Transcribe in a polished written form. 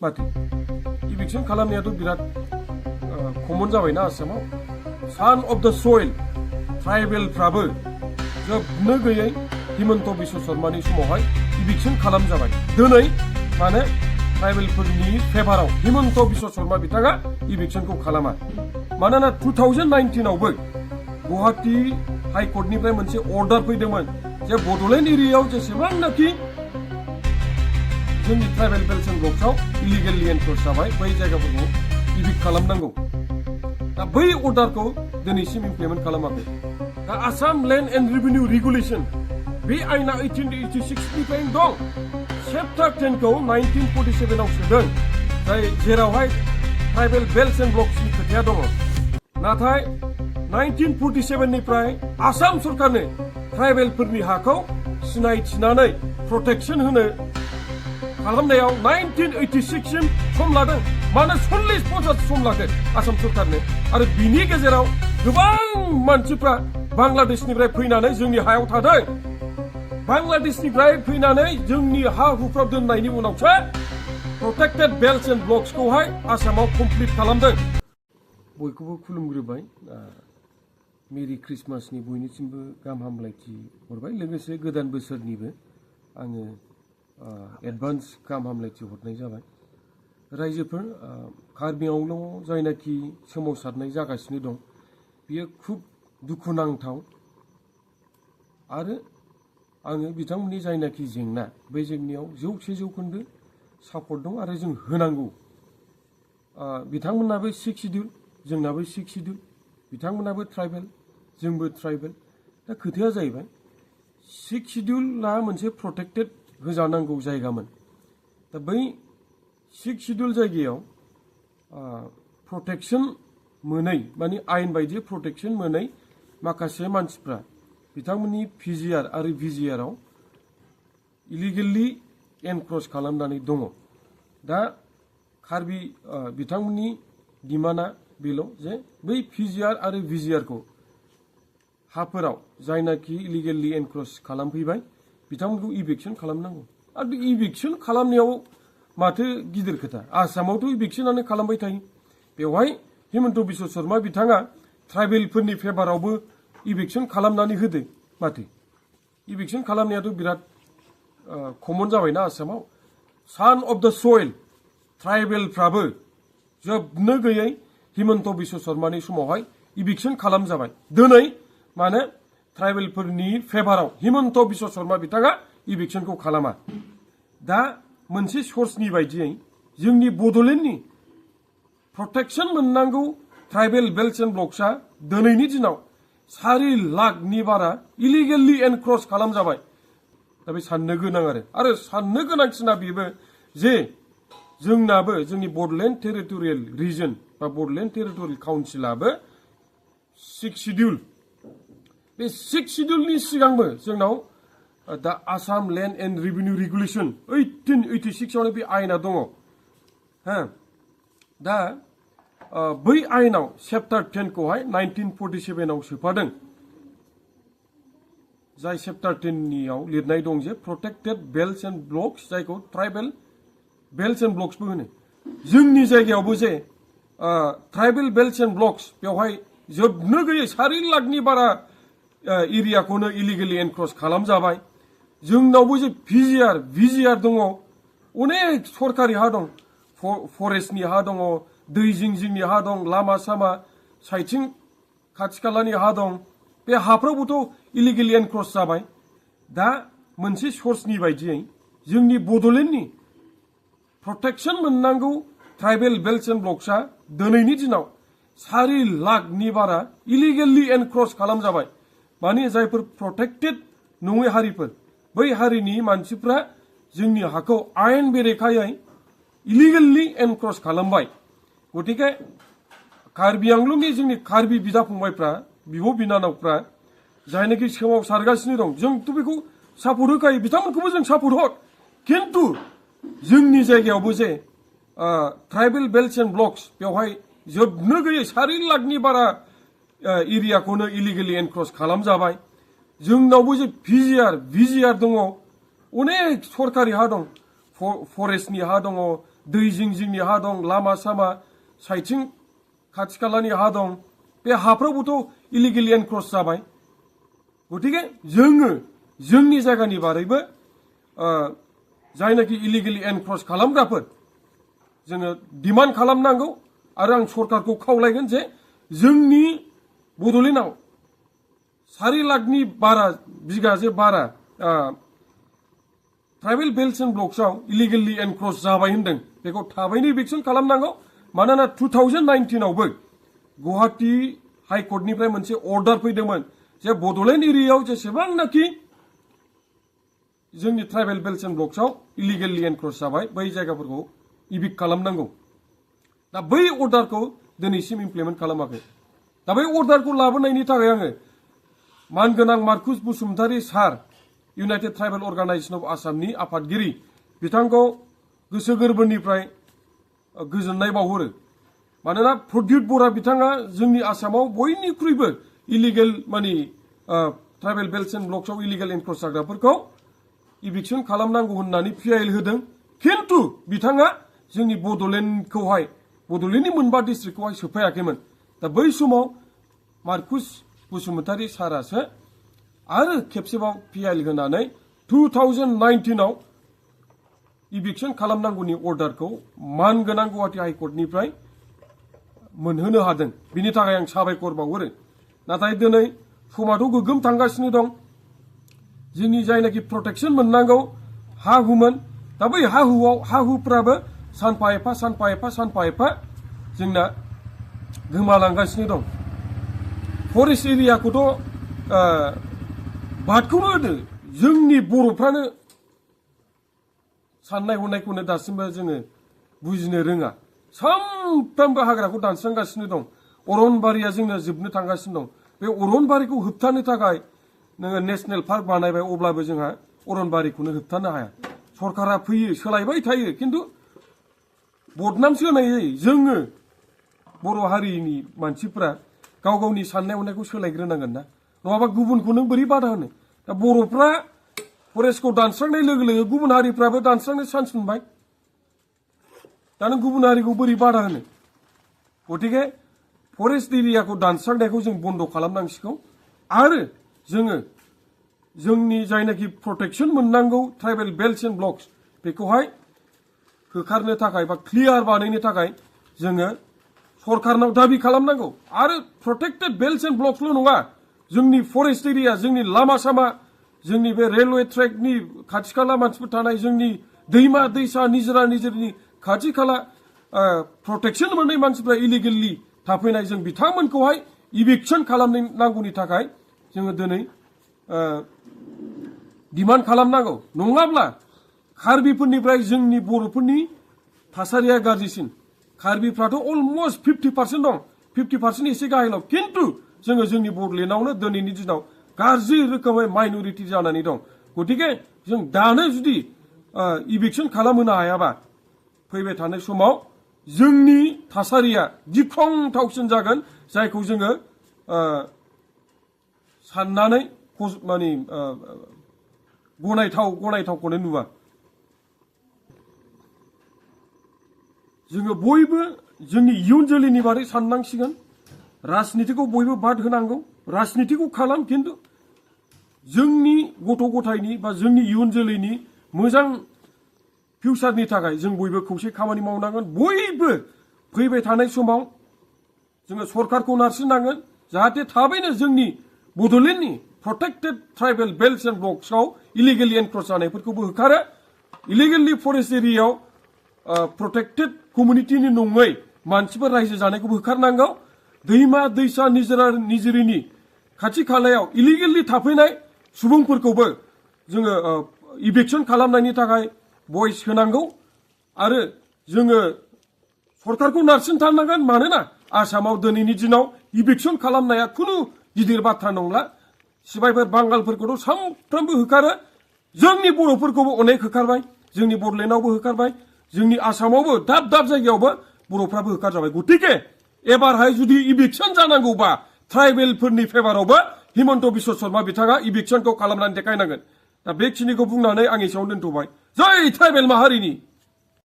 माथो इभिक्सन खालामनायाथ' बिराद कमन जाबायना आसामाव सान अफ द सयल ट्राइबेलफ्राबो जोबनो गैयै हिमन्त बिश्व शर्मानि समावहाय इभिक्सन खालामजाबाय दिनै माने ट्राइबेलफोरनि फेभाराव हिमन्त बिश्व शर्मा बिथाङा इभिक्सनखौ खालामा मानोना 2019 आवबो गुवाहाटी हाइकर्टनिफ्राय मोनसे अर्डार फैदोंमोन जे बडलेण्ड एरियायाव जेसेबांनाखि जोंनि tribal belt and ब्लक्सआव illegally encroach जाबाय बै जायगाफोरखौ इभिक्ट खालामनांगौ दा बै अर्डारखौ दिनैसिम इमप्लिमेन्ट खालामाखै दा Assam land and revenue regulation बे आयना 1886 निफ्रायनो दं चेप्टार 10 खौ 1947 आव सोदों जाय जेरावहाय ट्राइबेल बेल्ट एन्ड ब्लक्सनि खोथाया दङ नाथाय 1947 निफ्राय आसाम सरकारनो ट्राइबेलफोरनि हाखौ सिनायथिनानै प्रटेक्शन होनो खालामनायाव 1986 सिम सम लादों मानो 40-50 सम लादों आसाम सरकारनो आरो बिनि गेजेराव गोबां मानसिफ्रा बांलादेशनिफ्राय फैनानै जोंनि हायाव थादों बांलादेशनिफ्राय फैनानै जोंनि हा हुफ्राव दोननायनि उनावसो प्रोटेक्टेड बेल्ट एन्ड ब्लक्सखौहाय आसामाव कमप्लिट खालामदों बयखौबो खुलुमग्रोबाय मेरि क्रिसमासनि बयनिसिमबो गाहाम हामलायथि हरबाय लोगोसे गोदान बोसोरनिबो आङो एडभान्स गाहाम हामलायथि हरनाय जाबाय रायजोफोर कार्बि आंलंआव जायनाखि सोमावसारनाय जागासिनो दं बियो खुब दुखुनांथाव आरो आङो बिथांमोननि जायनाखि जेंना बे जेंनायाव 100% सापर्ट दं आरो जों होनांगौ बिथांमोनाबो 6 शिड्युल जोंनाबो 6 शिड्युल बिथांमोनाबो ट्राइबेल जोंबो ट्राइबेल दा खोथाया जाहैबाय 6 शिड्युलआ मोनसे प्रोटेक्टेड होजानांगौ जायगामोन दा बै 6 शिड्युल जायगायाव प्रोटेक्शन मोनै माने आयेन बायदि प्रोटेक्शन मोनै माखासे मानसिफ्रा बिथांमोननि पिजिआर आरो भिजिआरआव इलिगेलि एनक्रोच खालामनानै दङ दा कार्बि बिथांमोननि डिमान्डआ बेल' जे बै पिजिआर आरो भिजिआरखौ हाफोराव जायनाखि इलिगेलि एनक्रोच खालामफैबाय बिथांमोनखौ इभिक्सन खालामनांगौ आरो इभिक्सन खालामनायाव माथो गिदिर खोथा आसामावथ' इभिक्सनानो खालामबाय थायो बेवहाय हिमन्त बिश्व शर्मा बिथाङा ट्राइबेलफोरनि फेभारावबो इभिक्सन खालामनानै होदो माथो इभिक्सन खालामनायाथ' बिराद कमन जाबायना आसामाव सान अफ द सयल ट्राइबेलफ्राबो जोबनो गैयै हिमन्त बिश्व शर्मानि समावहाय इभिक्सन खालामजाबाय दिनै माने ट्राइबेलफोरनि फेभाराव हिमन्त बिश्व शर्मा बिथाङा इभिक्सनखौ खालामा दा मोनसे सर्सनि बायदियै जोंनि बडलेण्डनि प्रटेक्शन मोननांगौ ट्राइबेल बेल्ट एन्ड ब्लक्सआ दिनैनि दिनाव 4 लाखनि बारा इलिगेलि एनक्रोच खालामजाबाय दा बे साननो गोनां आरो साननो गोनांसिना बेबो जे जोंनाबो जोंनि बडलेण्ड टेरिटरियेल रिजन बा बडलेण्ड टेरिटरियेल काउन्सिलाबो 6 शिड्युल बे 6 शिड्युलनि सिगांबो जोंनाव दा Assam land and revenue regulation 1886 आवनो बे आयेना दङ हा दा बै आयेनाव चेप्टार 10 खौहाय 1947 आव सोफादों जाय चेप्टार 10 नियाव लिरनाय दं जे प्रोटेक्टेड बेल्ट एन्ड ब्लक्स जायखौ ट्राइबेल बेल्ट एन्ड ब्लक्सबो होनो जोंनि जायगायावबो जे ट्राइबेल बेल्ट एन्ड ब्लक्स बेवहाय जोबनो गैयै 4 लाखनि बारा एरियाखौनो इलिगेलि एनक्रोच खालामजाबाय जोंनावबो जे भिजिआर दङ अनेक सरकारि हा दं फरेस्टनि हा दङ दै जिं जिंनि हा दं लामा सामा साइथिं खाथि खालानि हा दं बे हाफ्रावबोथ' इलिगेलि एनक्रोच जाबाय दा मोनसे सर्सनि बायदियै जोंनि बडलेण्डनि प्रटेक्शन मोननांगौ ट्राइबेल बेल्ट एन्ड ब्लक्सआ दिनैनि दिनाव 4 लाखनि बारा इलिगेलि एनक्रोच खालामजाबाय माने जायफोर प्रोटेक्टेड नङै हारिफोर बै हारिनि मानसिफ्रा जोंनि हाखौ आयेन बेरेखायै इलिगेलि एनक्रोच खालामबाय गतिके कार्बि आंलंनि जोंनि कार्बि बिदा फंबायफ्रा बिब' बिनानावफ्रा जायनाखि सोमावसारगासिनो दं जोंथ' बेखौ सापर्ट होखायो बिथांमोनखौबो जों सापर्ट हर खिन्थु जोंनि जायगायावबो जे ट्राइबेल बेल्ट एन्ड ब्लक्स बेवहाय जोबनो गैयै 4 लाखनि बारा एरियाखौनो इलिगेलि एनक्रोच खालामजाबाय जोंनावबो जे भिजिआर दङ अनेक सरकारि हा दं फरेस्टनि हा दङ दै जिं जिंनि हा दं लामा सामा साइथिं खाथि खालानि हा दं बे हाफ्रावबोथ' इलिगेलि एनक्रच जाबाय गतिके जोङो जोंनि जायगानि बारैबो जायनाखि इलिगेलि एनक्रच खालामग्राफोर जोङो डिमान्ड खालामनांगौ आरो आं सरकारखौ खावलायगोन जे जोंनि बड'लेण्डआव 4 लाखनि बारा बिगा जे बारा ट्राइबेल बेल्ट्स एन्ड ब्लक्सआव इलिगेलि एनक्रच जाबाय होनदों बेखौ थाबैनो इभिक्सन खालामनांगौ मानोना 2019 आवबो गुवाहाटी हाइकर्टनिफ्राय मोनसे अर्डार फैदोंमोन जे बड'लेण्ड एरियायाव जेसेबांनाखि जोंनि ट्राइबेल बेल्ट्स एन्ड ब्लक्सआव इलिगेलि एनक्रच जाबाय बै जायगाफोरखौ इभिक्ट खालामनांगौ दा बै अर्डारखौ दिनैसिम इमप्लिमेन्ट खालामाखै दा बै अर्डारखौ लाबोनायनि थाखाय आङो मानगोनां मार्कुस बसुमतारी सार इउनाइटेड ट्राइबेल अर्गानाइजेशन अफ आसामनि आफादगिरि बिथांखौ गोसो गोरबोनिफ्राय गोजोननाय बावहरो मानोना प्रद्युत बरा बिथाङा जोंनि आसामाव बयनिख्रुइबो इलिगेल माने ट्राइबेल बेल्ट्स एन्ड ब्लक्सआव इलिगेल एनक्रच जाग्राफोरखौ इभिक्सन खालामनांगौ होननानै पिआइएल होदों खिन्थु बिथाङा जोंनि बड'लेण्डखौहाय बड'लेण्डनि मोनबा डिस्ट्रिक्टखौहाय सोफायाखैमोन दा बै समाव मार्कुस बसुमतारी सारासो आरो खेबसेबाव पिआइएल होनानै 2019 आव इभिक्सन खालामनांगौनि अर्डारखौ मानगोनां गुवाहाटी हाइकर्टनिफ्राय मोनहोनो हादों बिनि थाखाय आं साबायखर बावहरो नाथाय दिनै समाथ' गोगोम थांगासिनो दं जोंनि जायनाखि प्रटेक्शन मोननांगौ हा हुमोन दा बै हा हुफ्राबो सानफा एफा जोंना गोमालांगासिनो दं फरेस्ट एरियाखौथ' बादखौनो होदो जोंनि बर'फ्रानो साननाय हनायखौनो दासिमबो जोङो बुजिनो रोङा सानफ्रामबो हाग्राखौ दानस्रांगासिनो दं अरनबारिया जोंना जोबनो थांगासिनो दं बे अरनबारिखौ होबथानो थाखाय नोङो नेशनेल पार्क बानायबाय अब्लाबो जोंहा अरनबारिखौनो होबथानो हाया सरकारा फैयो सोलायबाय थायो खिन्थु बदनामसो होनाय जायो जोङो बर' हारिनि मानसिफ्रा गाव गावनि साननाय हनायखौ सोलायग्रोनांगोन ना नङाबा गुबुनखौ नों बोरै बादा होनो दा बर'फ्रा फरेस्टखौ दानस्रांनाय लोगो लोगो गुबुन हारिफ्राबो दानस्रांनो चान्स मोनबाय दा नों गुबुन हारिखौ बोरै बादा होनो गतिके फरेस्ट एरियाखौ दानस्रांनायखौ जों बन्द खालामनांसिगौ आरो जोङो जोंनि जायनाखि प्रटेक्शन मोननांगौ ट्राइबेल बेल्ट्स एन्ड ब्लक्स बेखौहाय होखारनो थाखाय बा क्लियार बानायनो थाखाय जोङो सरकारनाव दाबि खालामनांगौ आरो प्रटेक्टेड बेल्ट्स एन्ड ब्लक्सल' नङा जोंनि फरेस्ट एरिया जोंनि लामा सामा जोंनि बे रेलवे ट्रेकनि खाथि खाला मानसिफोर थानाय जोंनि दैमा दैसा निजोरा निजिरनि खाथि खाला प्रटेक्शन मोननाय मानसिफ्रा इलिगेलि थाफैनाय जों बिथांमोनखौहाय इभिक्सन खालामनांगौनि थाखाय जोङो दिनै डिमान्ड खालामनांगौ नङाब्ला कार्बिफोरनिफ्राय जोंनि बर'फोरनि थासारिया गाज्रिसिन कार्बिफ्राथ' अलमस्ट 50% दं 50% एसे गाहायल' खिन्थु जोङो जोंनि बड'लेण्डआवनो दिनैनि दिनाव गाज्रि रोखोमै माइनरिटि जानानै दं गतिके जों दानो जुदि इभिक्सन खालामहोनो हायाबा फैबाय थानाय समाव जोंनि थासारिया गिख्रंथावसिन जागोन जायखौ जोङो साननानै माने गनायथावखौनो नुवा जोङो बयबो जोंनि इयुन जोलैनि बारै साननांसिगोन राजनितिखौ बयबो बाद होनांगौ राजनितिखौ खालाम खिन्थु जोंनि गथ' गथायनि बा जोंनि इयुन जोलैनि मोजां फिउचारनि थाखाय जों बयबो खौसे खामानि मावनांगोन बयबो फैबाय थानाय समाव जोङो सरकारखौ नारसिननांगोन जाहाथे थाबैनो जोंनि बड'लेण्डनि प्रटेक्टेड tribal belts and ब्लक्सआव illegally एनक्रच जानायफोरखौबो होखारो illegally forest एरियायाव प्रटेक्टेड कमिउनिटिनि नङै मानसिफोर रायजो जानायखौबो होखारनांगौ दैमा दैसा निजोरा निजिरिनि खाथि खालायाव इलिगेलि थाफैनाय सुबुंफोरखौबो जोङो इभिक्सन खालामनायनि थाखाय भइस होनांगौ आरो जोङो सरकारखौ नारसिनथारनांगोन मानोना आसामाव दिनैनि दिनाव इभिक्सन खालामनाया खुनु गिदिर बाथ्रा नंला सिबायफोर बांगालफोरखौथ' सानफ्रोमबो होखारो जोंनि बर'फोरखौबो अनेक होखारबाय जोंनि बड'लेण्डआवबो होखारबाय जोंनि आसामावबो दाब दाब जायगायावबो बर'फ्राबो होखारजाबाय गतिके एबारहाय जुदि इभिक्सन जानांगौबा ट्राइबेलफोरनि फेभारावबो हिमन्त बिश्व शर्मा बिथाङा इभिक्सनखौ खालामनानै देखायनांगोन दा बेखिनिखौ बुंनानै आं एसेयावनो दोनथ'बाय जय ट्राइबेल माहारिनि